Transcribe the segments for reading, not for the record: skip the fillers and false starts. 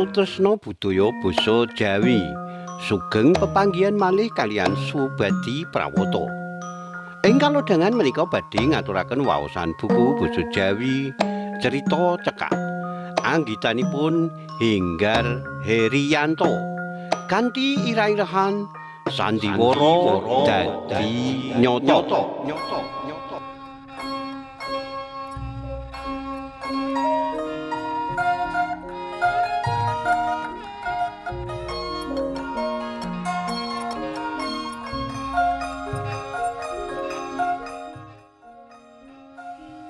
Sutresna Budaya Basa Jawi. Sugeng pepanggihan malih kaliyan Subadi Prawata. Ing kalodhangan menika badhe ngaturaken waosan buku basa Jawi Cerita Cekak. Anggitanipun Henggar Heriyanto. Kanthi ira-irahan sandiwara dadi nyata.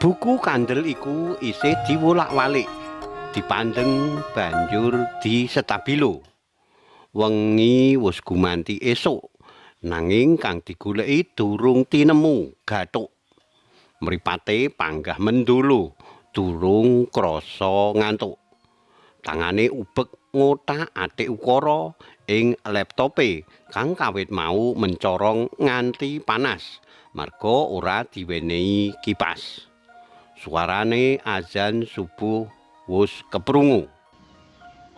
Buku kandel iku isih diwolak-walik, dipandheng banjur disetabilo. Wengi wis gumanti esuk, nanging kang digoleki durung tinemu gathuk. Mripate panggah mendolo, durung krasa ngantuk. Tangane ubek ngothak-athik ukara ing laptope kang kawit mau mencorong nganti panas, marga ora diwenehi kipas. Suarane azan subuh wus keprungu.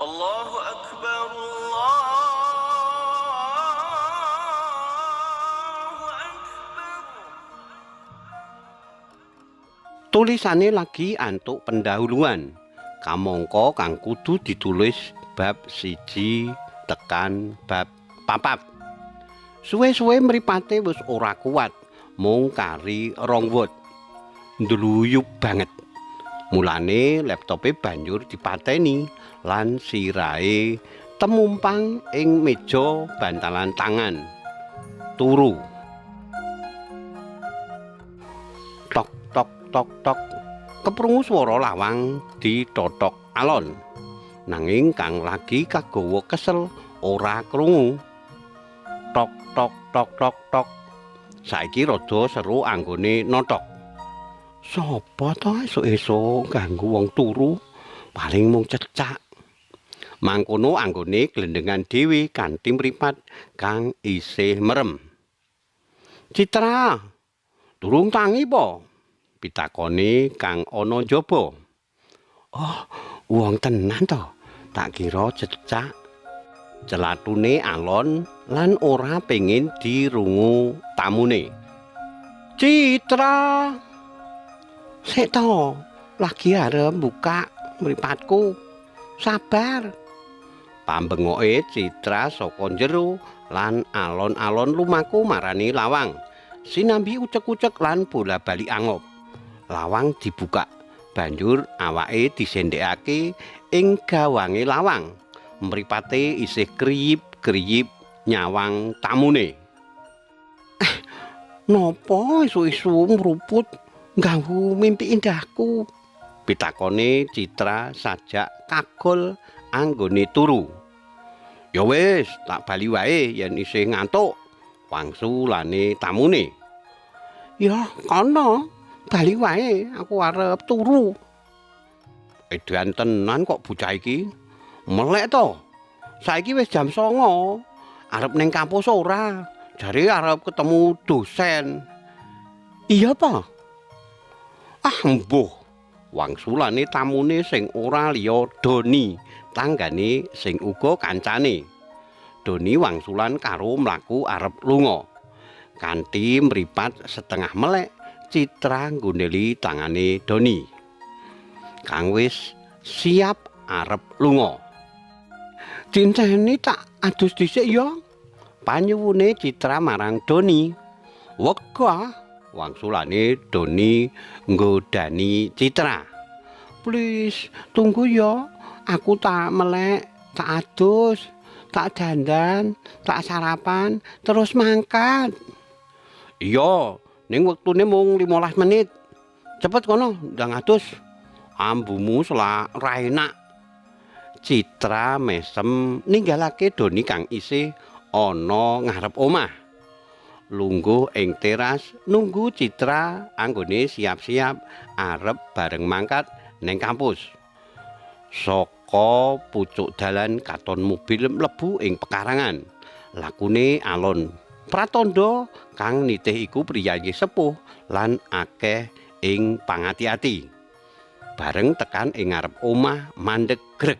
Allahu Akbar, Allahu Akbar. Tulisane lagi antuk pendahuluan. Kamangka kang kudu ditulis bab 1 tekan bab 4. Suwe-suwe mripate wis ora kuat, mung kari 2 wot. Ndluyup banget. Mulane laptope banjur dipateni lan sirahe temumpang ing meja bantalan tangan. Turu. Tok tok tok tok. Keprungu swara lawang ditothok alon. Nanging kang lagi kagawa kesel ora krungu. Tok tok tok tok tok. Saiki rada seru anggone nothok. Sopo to esuk-esuk ganggu wong turu, paling mung cecak. Mangkono anggone glendengan dhewe kanthi mripat kang isih merem. Citra, durung tangi po? Pitakone kang ana njaba. Oh, wong tenan to. Tak kira cecak. Celatune alon lan ora pengin dirungu tamune. Citra, sik to, lagi arep buka mripatku. Sabar. Pambengoke Citra saka njero lan alon-alon lumaku marani lawang. Sinambi ucek-ucek lan bola-bali angop. Lawang dibuka, banjur awake disendhekake ing gawange lawang. Mripate isih kriyip-kriyip nyawang tamune. Napa isu-isu mruput ganggu mimpi indahku? Pitakone Citra sajak kagol anggone turu. Ya wis, tak bali wae yen isih ngantuk, wangsulane tamune. Ya kono, bali wae, aku arep turu. Edan tenan kok bocah iki. Melek to. Saiki wis jam 09.00. Arep ning kampus ora? Jare arep ketemu dosen. Iya apa? Ah mbuh, wangsulane tamune sing ora liya Doni, tanggane sing uga kancane. Doni wangsulan karo mlaku arep lunga. Kanthi mripat setengah melek, Citra nggundeli tangane Doni. Kang wis siap arep lunga. Dinteni tak adus dhisik ya. Panyuwune Citra marang Doni. Wegah. Wangsulane Doni nggodani Citra. Please, tunggu ya. Aku tak melek, tak adus, tak dandan, tak sarapan, terus mangkat. Iya, ning wektune mung 15 menit. Cepet kono, ndang adus. Ambumu selak ra enak. Citra mesem ninggalake Doni kang isih ana ngarep omah. Lungguh ing teras nunggu Citra anggone siap-siap arep bareng mangkat ning kampus. Saka pucuk dalan katon mobil mlebu ing pekarangan. Lakune alon. Pratandha kang nitih iku priyayi sepuh lan akeh ing pangati-ati. Bareng tekan ing ngarep omah mandeg grek.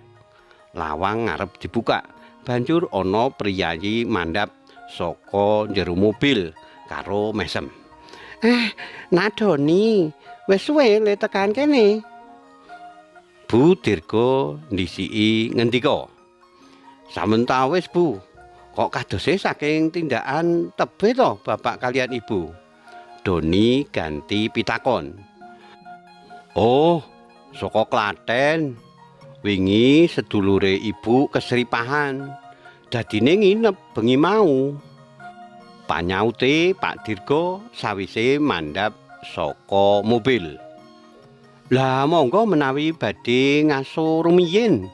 Lawang ngarep dibuka, banjur ana priyayi mandhap saka jero mobil karo mesem. Nak Doni, wis suwe le tekan kene. Bu Dirga ndhisiki ngendika. Samentawis, Bu. Kok kadose saking tindakan tebih to bapak kalian ibu? Doni ganti pitakon. Oh, saka Klaten. Wingi sedulure ibu kesripahan. Dadine nginep bengi mau. Panyaute Pak Dirga sawise mandhap saka mobil. Lah monggo menawi badhe ngaso rumiyin.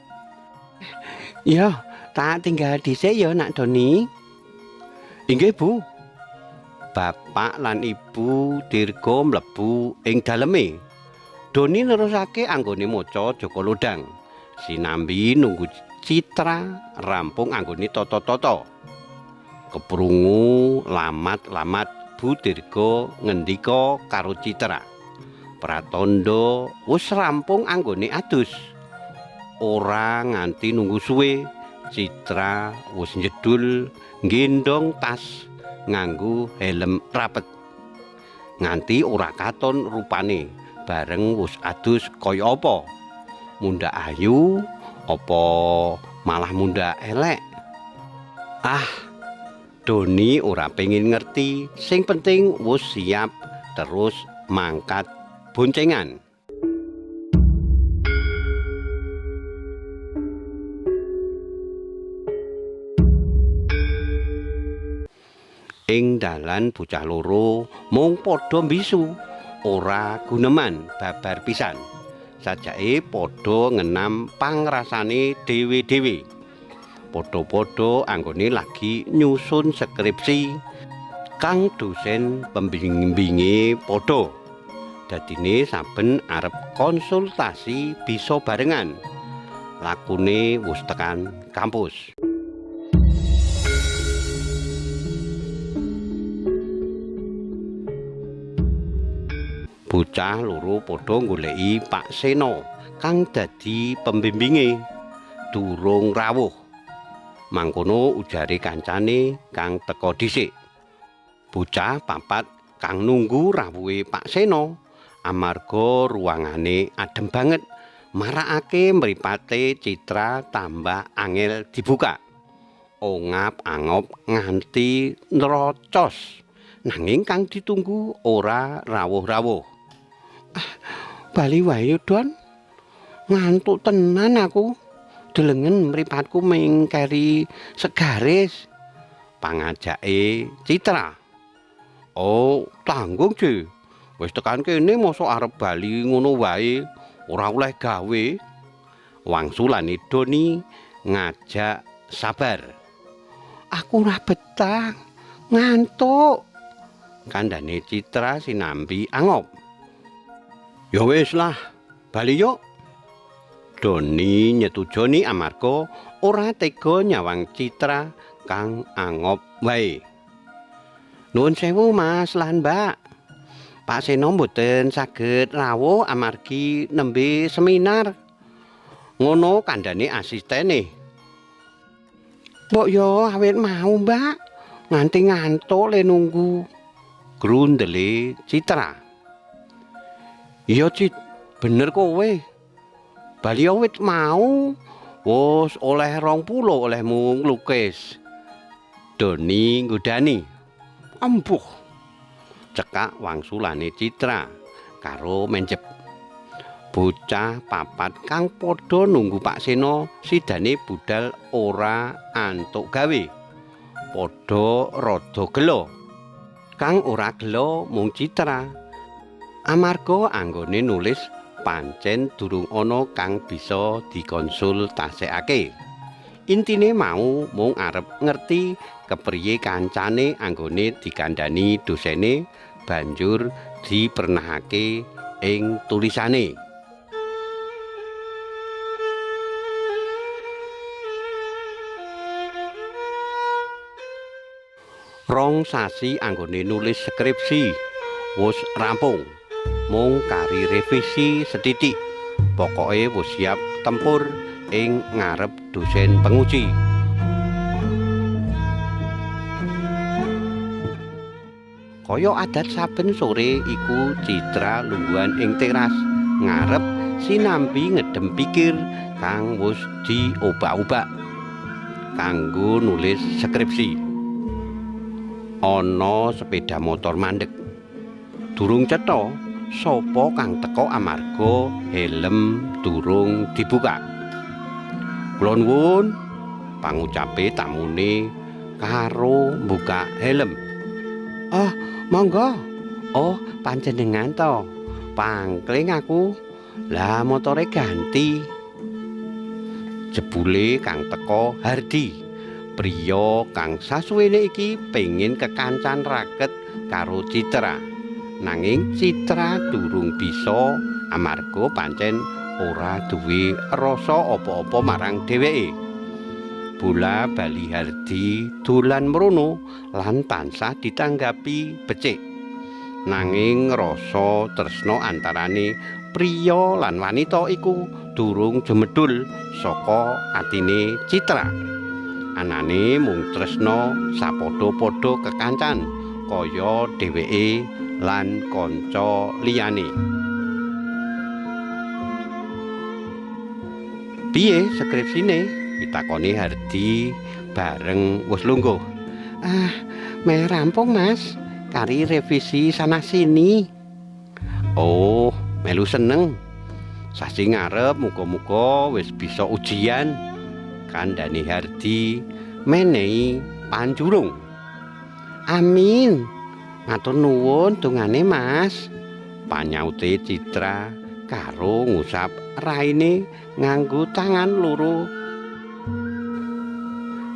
Ya, tak tinggal dhisik ya Nak Doni. Inggih, Bu. Bapak lan Ibu Dirga mlebu ing daleme. Doni nerusake anggone maca Joko Lodang. Sinambi nunggu Citra rampung anggone tata-tata. Keprungu lamat-lamat Bu Dirga ngendika karo Citra. Pratandha wis rampung anggone adus. Ora nganti nunggu suwe, Citra wis njedul nggendong tas nganggo helm rapet. Nganti ora katon rupane bareng wis adus kaya apa. Mundhak ayu apa malah mundhak elek. Ah, Doni ora pengin ngerti, sing penting wis siap terus mangkat boncengan. Ing dalan bocah loro mung padha mbisu, ora guneman babar pisan. Sajake padha ngenam pangrasane dhewe-dhewe. Padha-padha anggone lagi nyusun skripsi kang dosen pembimbinge padha. Dadine saben arep konsultasi bisa barengan. Lakune wis tekan kampus. Bocah loro padha goleki Pak Seno kang dadi pembimbinge. Durung rawuh. Mangkono ujare kancane kang teka dhisik. Bocah papat kang nunggu rawuhe Pak Seno amarga ruangane adem banget, marakake mripate Citra tambah angel dibuka. Ongap-angop nganti nrocos. Nanging kang ditunggu ora rawuh-rawuh. Ah, bali wae Don. Ngantuk tenan aku. Delengen mripatku ming keri segaris. Pangajake Citra. Oh, tanggung, Ci. Wis tekan kene mosok arep bali ngono wae, ora oleh gawe. Wangsulane Doni ngajak sabar. Aku ora betah, ngantuk. Kandhane Citra sinambi angop. Ya wis lah, bali yuk. Doni nyetujoni amarga ora tega nyawang Citra kang angop wae. Nuwun sewu Mas lan Mbak. Pak Seno mboten saged rawuh amargi nembe seminar. Ngono kandhane asistene. Mbok yo awit mau, Mbak. Nganti ngantuk le nunggu. Grundele Citra. Iya, Cit, bener kowe. Bali wit mau wis oleh 20 olehmu nglukis. Doni nggodani. Ampuh. Cekak wangsulane Citra karo menjep. Bocah papat kang padha nunggu Pak Seno sidane budal ora antuk gawe. Padha rada gelo. Kang ora gelo mung Citra. Amarga anggone nulis pancen durung ana kang bisa dikonsultasekake. Intine mau mung arep ngerti kepriye kancane anggone dikandhani dosene banjur dipernahake ing tulisane. Rong sasi anggone nulis skripsi wis rampung. Mung kari revisi sethithik. Pokoke wis siap tempur ing ngarep dosen penguji. Kaya adat saben sore iku Citra lungguhan ing teras ngarep sinambi ngedem pikir kang wis diobak-obak kanggo nulis skripsi. Ana sepeda motor mandek. Durung cetha sapa kang teka amarga helm durung dibuka. Kula nuwun, pangucape tamune karo mbuka helm. "Oh, monggo. Oh, panjenengan to. Pangkling aku. Lah motore ganti." Jebule kang teka Hardi, priya kang sasuwene iki pengin kekancan raket karo Citra. Nanging Citra durung bisa amarga pancen ora duwe rasa apa-apa marang dheweke. Bola bali Hardi dolan mrono lan tansah ditanggapi becik. Nanging rasa tresna antarane priya lan wanita iku durung jemedul saka atine Citra. Anane mung tresna sapadha-padha kekancan kaya dheweke lan kanca liyane. "Piye skripsine?" pitakone Hardi bareng wis lungguh. "Ah, meh rampung, Mas. Kari revisi sana sini." "Oh, melu seneng. Sasi ngarep muga-muga wis bisa ujian," kandhane Hardi menehi panjurung. "Amin. Matur nuwun dongane, Mas," panyaute Citra karo ngusap raine nganggo tangan loro.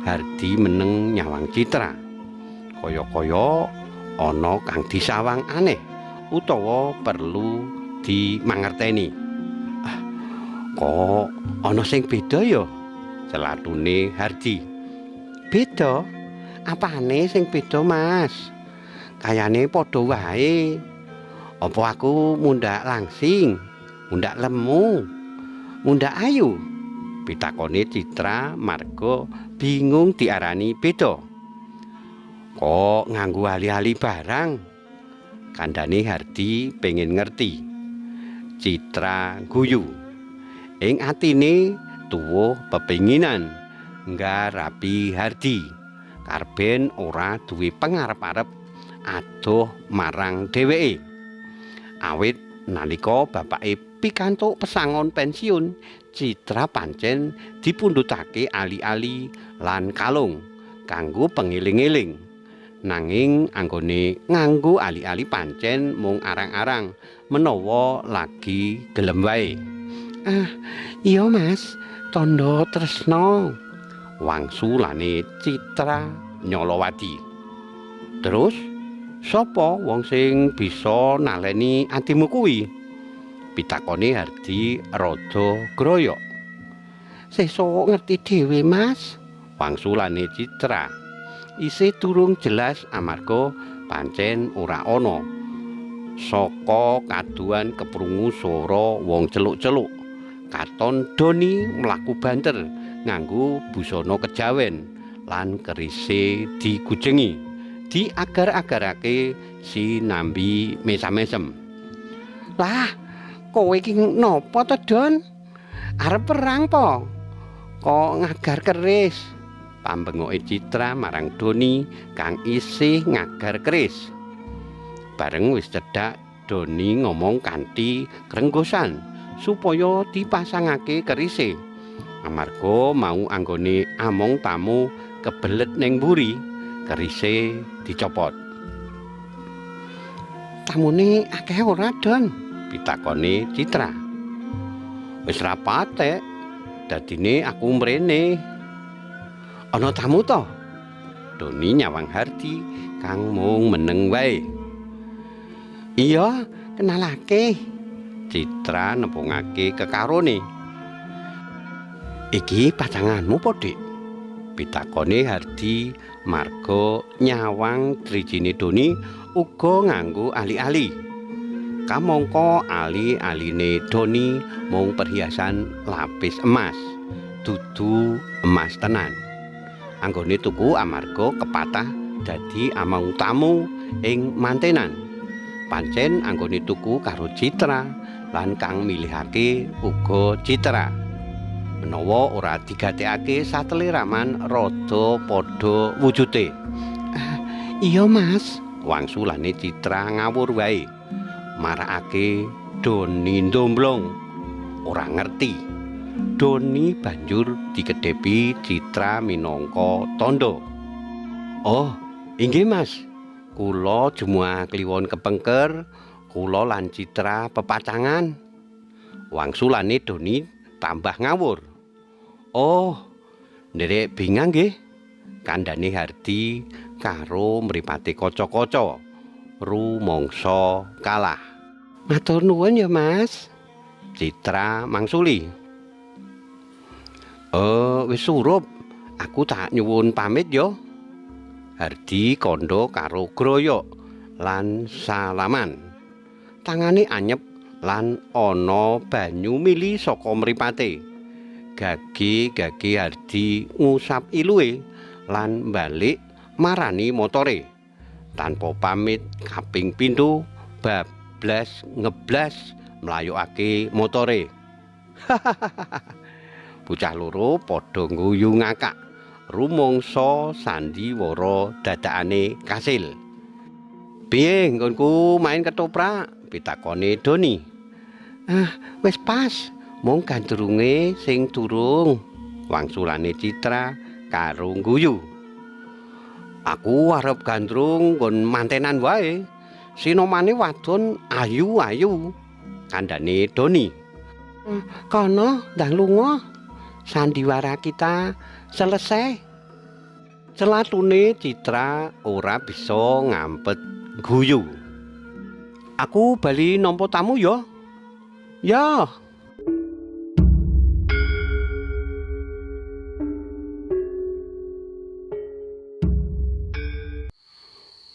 Hardi meneng nyawang Citra. Kaya-kaya ana kang disawang aneh utawa perlu dimangerteni. "Ah, kok ana sing beda ya?" celatune Hardi. "Beda? Apane sing beda, Mas? Kayane padha wae. Apa aku mundhak langsing, mundhak lemu, mundhak ayu?" pitakone Citra marga bingung diarani beda. "Kok nganggo ali-ali barang?" kandhane Hardi pengen ngerti. Citra guyu. Ing atine tuwuh pepinginan nggarapi Hardi. Karben ora duwe pengarep-arep adoh marang dheweke. Awit nalika bapake pikantuk pesangon pensiun, Citra pancen dipundhutake ali-ali lan kalung kanggo pengeling-eling. Nanging anggone nganggo ali-ali pancen mung arang-arang menawa lagi gelem wae. "Ah, iya Mas, tandha tresna," wangsulane Citra nyolowadi. "Terus sapa wong sing bisa naleni atimu kuwi?" pitakone Hardi rada groyok. "Sesuk ngerti dhewe, Mas," wangsulane Citra. Isih durung jelas amarga pancen ora ana. Saka kaduhan keprungu swara wong celuk-celuk. Katon Doni mlaku banter nganggo busana kejawen lan kerise digujengi. Diagar-agarake sinambi mesam-mesem. "Lah, kowe iki napa to, Don? Arep perang po? Kok ngagar keris?" pambengoke Citra marang Doni kang isih ngagar keris. Bareng wis cedhak, Doni ngomong kanthi krenggosan supaya dipasangake kerise. Amarga mau anggone among tamu kebelet ning mburi, kerise dicopot. "Tamune akeh ora, Don?" pitakone Citra. "Wis ra patek, dadine aku mrene." "Ana tamu to?" Doni nyawang Hardi kang mung meneng wae. "Iya, kenalake." Citra nembungake kekarone. "Iki pacanganmu po, Dik?" pitakone Hardi marga nyawang drijine Doni uga nganggo ali-ali. Kamangka ali-aline Doni mung perhiasan lapis emas. dudu emas tenan. Anggone tuku amarga kepatah dadi among tamu ing mantenan. Pancen anggone tuku karo Citra lan kang milihake uga Citra. Menawa ora digatekake satele raman rada padha wujude. Iya Mas, wangsulane Citra ngawur wae. Marakake Doni ndomblong ora ngerti. Doni banjur dikedhepi Citra minangka tandha. Oh, inggih Mas. Kula jumuah kliwon kepengker, kula lan Citra pepacangan. Wangsulane Doni tambah ngawur. Oh, nderek bingang nggih. Kandhane Hardi karo mripate kaca-kaca. Rumangsa kalah. Matur nuwun ya Mas. Citra mangsuli. Wis surup. Aku tak nyuwun pamit ya. Hardi kandha karo groyok lan salaman. Tangane anyep lan ana banyu mili saka mripate. Gage-gage Hardi ngusap iluhe lan balik marani motore. Tanpa pamit kaping pindho bablas ngeblas mlayukake motore. Bocah loro padha ngguyu ngakak. Rumangsa sandiwara dadakane kasil. Piye nggonku main ketoprak? Pitakone Doni. Ah, wis pas. Mung gandrunge sing durung. Wangsulane Citra karo ngguyu. Aku arep gandrung nggon mantenan wae. Sinomane wadon ayu-ayu. Kandhane Doni. Kono ndang lunga. Sandiwara kita selesai. Celatune Citra ora bisa ngampet guyu. Aku bali nampa tamu ya. Ya.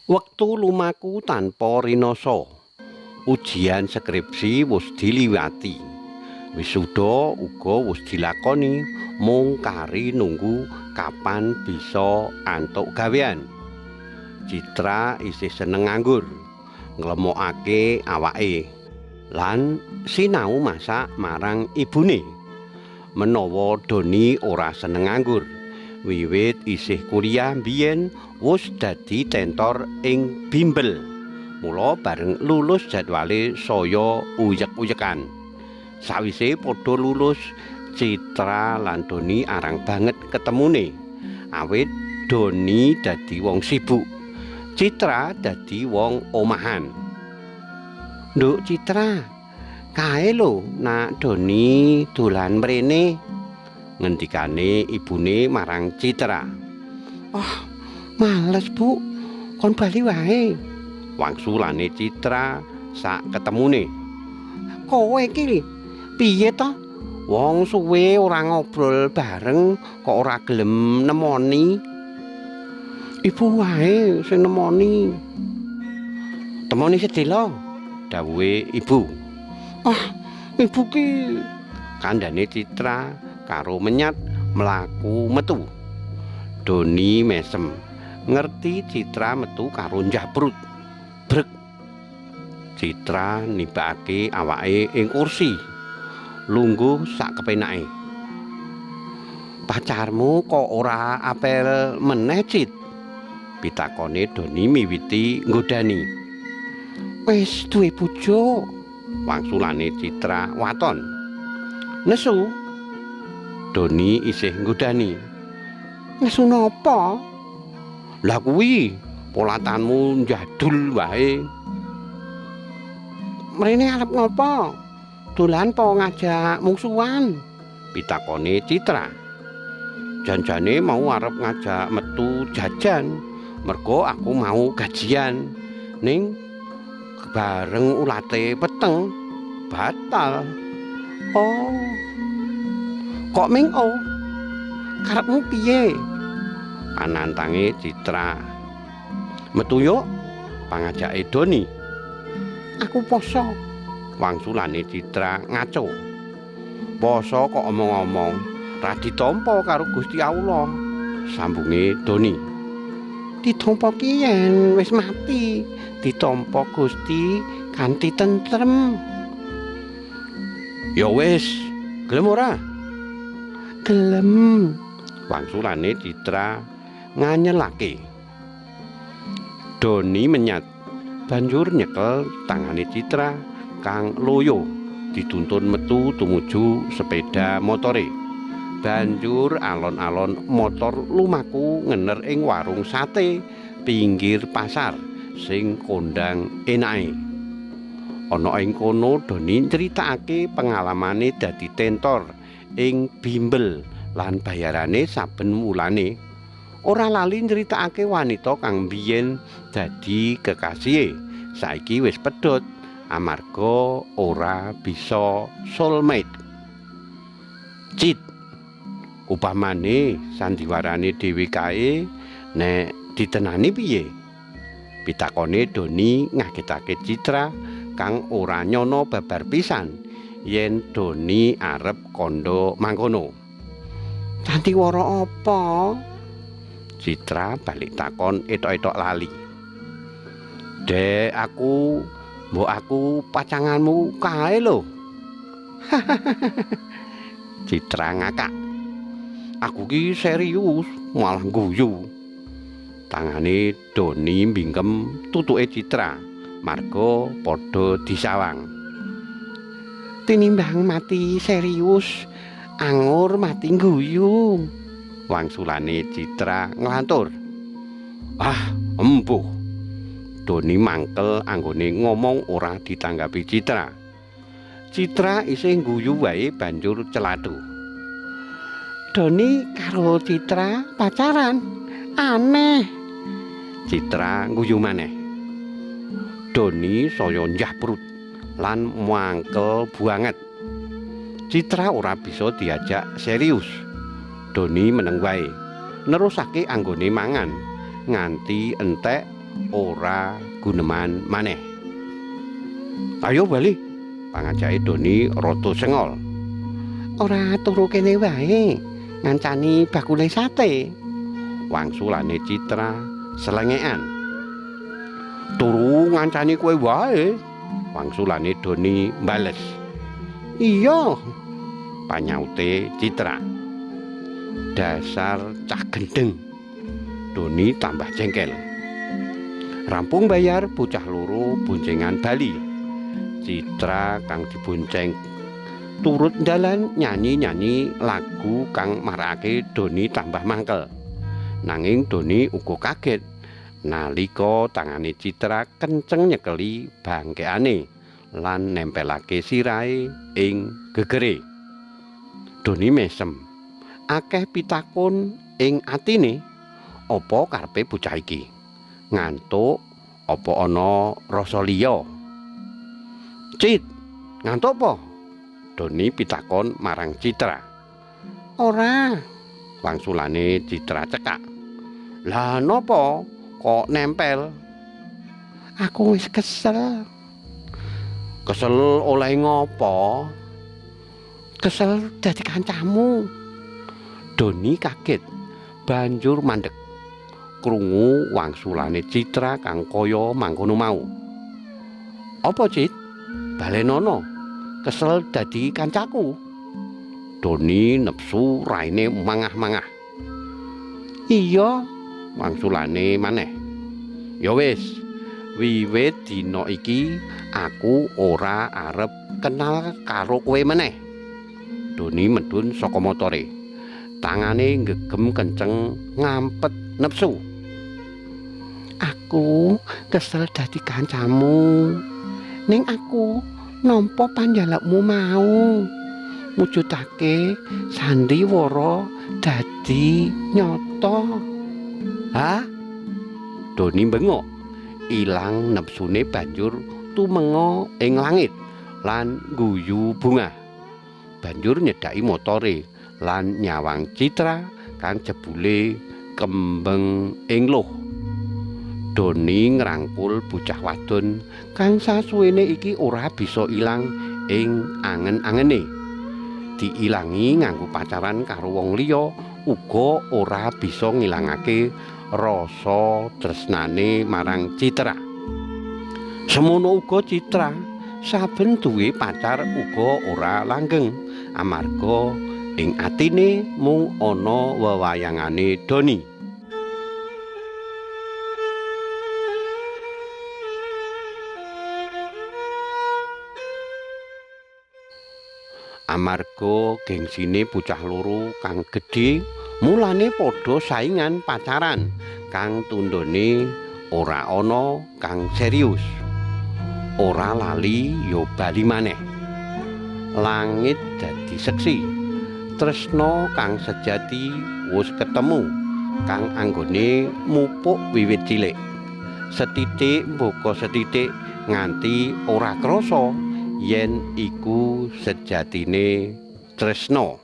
Wektu lumaku tanpa rinasa. Ujian skripsi wis diliwati. Wisuda uga wis dilakoni mung kari nunggu kapan bisa antuk gawean. Citra isih seneng nganggur, nglemokake awake lan sinau masak marang ibune. Menawa Doni ora seneng nganggur, wiwit isih kuliah biyen wis dadi tentor ing bimbel. Mula bareng lulus jadwale saya uyek-uyekan. Sawise padha lulus, Citra lan Doni arang banget ketemune. Awit Doni dadi wong sibuk, Citra dadi wong omahan. Nduk Citra, kae lho nak Doni dolan mrene, ngendikane ibune marang Citra. Oh, males Bu, kon bali wae. Wangsulane Citra sak ketemune. Kowe iki piye to? Wong suwe ora ngobrol bareng kok ora gelem nemoni. Ibu wae sing nemoni. Temoni sedhela, dawuhe ibu. Ah, ibu ki kandhane Citra karo menyat mlaku metu. Doni mesem ngerti Citra metu karo njabrut. Brek. Citra nibakake awake ing kursi. Lungguh sak kepenake. Pacarmu kok ora apel meneh, Cit? Pitakone Doni miwiti nggodani. Wis duwe bojo, wangsulane Citra waton. Nesu. Doni isih nggodani. Nesu napa? Lah kuwi polatanmu njadul wae. Mrene arep ngopo? Dolan po ngajak mungsuhan? Pitakone Citra. Janjane mau arep ngajak metu jajan, mergo aku mau gajian. Ning bareng ulate peteng batal. Oh. Kok ming oh? Karepmu piye? Panantange Citra. Metu yuk, pangajake Doni. Aku poso. Wangsulane Citra ngaco. Poso kok omong-omong. Ra ditampa karo Gusti Allah, sambunge Doni. Ditampa ki yen wis mati, ditampa Gusti kanthi tentrem. Ya wis, gelem ora? Gelem. Wangsulane Citra nganyelake. Doni menyat, banjur nyekel tangane Citra kang loyo dituntun metu tumuju sepeda motore. Banjur alon-alon motor lumaku ngener ing warung sate pinggir pasar sing kondang enake. Ana ing kono Doni nyritakake pengalamane dadi tentor ing bimbel lan bayarane saben wulane. Ora lali nyritakake wanita kang biyen dadi kekasihe, saiki wis pedhot amarga ora bisa soulmate. Cit, upamane sandiwarane dhewe kae nek ditenani piye? Pitakone Doni ngagetake Citra kang ora nyono babar pisan yen Doni arep kandha mangkono. Sandiwara apa? Citra balik takon etok-etok lali. Dek, aku mbok aku pacanganmu kae lho. Citra ngakak. Aku ki serius, malah guyu. Tangane Doni mbingkem tutuke Citra, marga padha disawang. Tinimbang mati serius, angur mati guyu. Wangsulane Citra nglantur. Ah, embuh. Doni mangkel anggone ngomong ora ditanggapi Citra. Citra isih guyu wae banjur celathu. Doni karo Citra pacaran. Aneh. Citra guyu maneh. Doni saya njahprut lan mangkel banget. Citra ora bisa diajak serius. Doni meneng wae, nerusake anggone mangan nganti entek ora guneman maneh. Ayo bali, pangajake Doni rada sengol. Ora turu kene wae, ngancani bakule sate. Wangsulane Citra selengean. Turu ngancani kowe wae, wangsulane Doni mbales. Iya, panyaute Citra. Dasar cah gendeng. Doni tambah jengkel. Rampung bayar, bocah loro boncengan bali. Citra kang dibonceng turut dalan nyanyi-nyanyi lagu kang marakake Doni tambah mangkel. Nanging Doni uga kaget nalika tangane Citra kenceng nyekeli bangkekane lan nempelake sirahe ing gegere. Doni mesem. Akeh pitakon ing atine, apa karepe bocah iki? Ngantuk apa ana rasa liya? Cit, ngantuk apa? Doni pitakon marang Citra. Ora, wangsulane Citra cekak. Lah napa kok nempel? Aku wis kesel. Kesel oleh ngopo? Kesel dadi kancamu. Doni kaget, banjur mandek. Krungu wangsulane Citra kang kaya mangkono mau. Apa, Cit? Balenono. Kesel dadi kancaku. Doni nepsu raine mangah-mangah. Iya, wangsulane maneh. Ya wis, wiwit dina iki aku ora arep kenal karo kowe meneh. Doni medhun saka motore. Tangane ngegem kenceng ngampet nepsu. Aku kesel dadi kancamu. Ning aku nampa panjalukmu mau. Mujudake sandiwara dadi nyata. Hah? Doni bengok. Ilang nepsune banjur tumenga ing langit lan guyu bungah. Banjur nyedhaki motore lan nyawang Citra kang jebule kembeng ing luh. Doni ngrangkul bocah wadon kang sasuwene iki ora bisa ilang ing angen-angene. Diilangi nganggo pacaran karo wong liya uga ora bisa ngilangake rasa tresnane marang Citra. Semono uga Citra saben duwe pacar uga ora langgeng amarga ing atine mung ana wewayangane Doni. Amarga gengsine bocah loro kang gedhe, mulane padha saingan pacaran kang tundhone ora ana kang serius. Ora lali ya bali maneh. Langit dadi seksi. Tresna kang sejati wis ketemu kang anggone mupuk wiwit cilik. Setitik mbaka setitik nganti ora krasa yen iku sejatine tresna.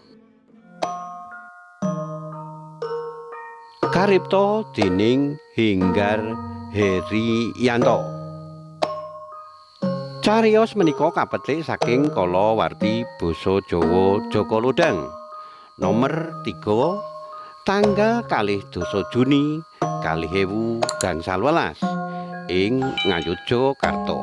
Karipta dening Henggar Heriyanto. Cariyos menika kapetik saking kalawarti basa Jawa Jaka Lodhang nomer 3 tanggal 22 Juni 2018 ing Ngayogyakarta.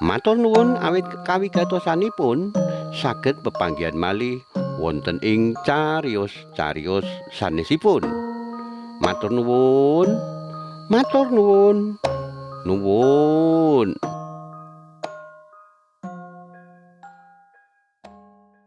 Matur nuwun awit kawigatosanipun saged pepanggihan malih wonten ing cariyos-cariyos sanesipun. Matur nuwun. Matur nuwun. Nuwun.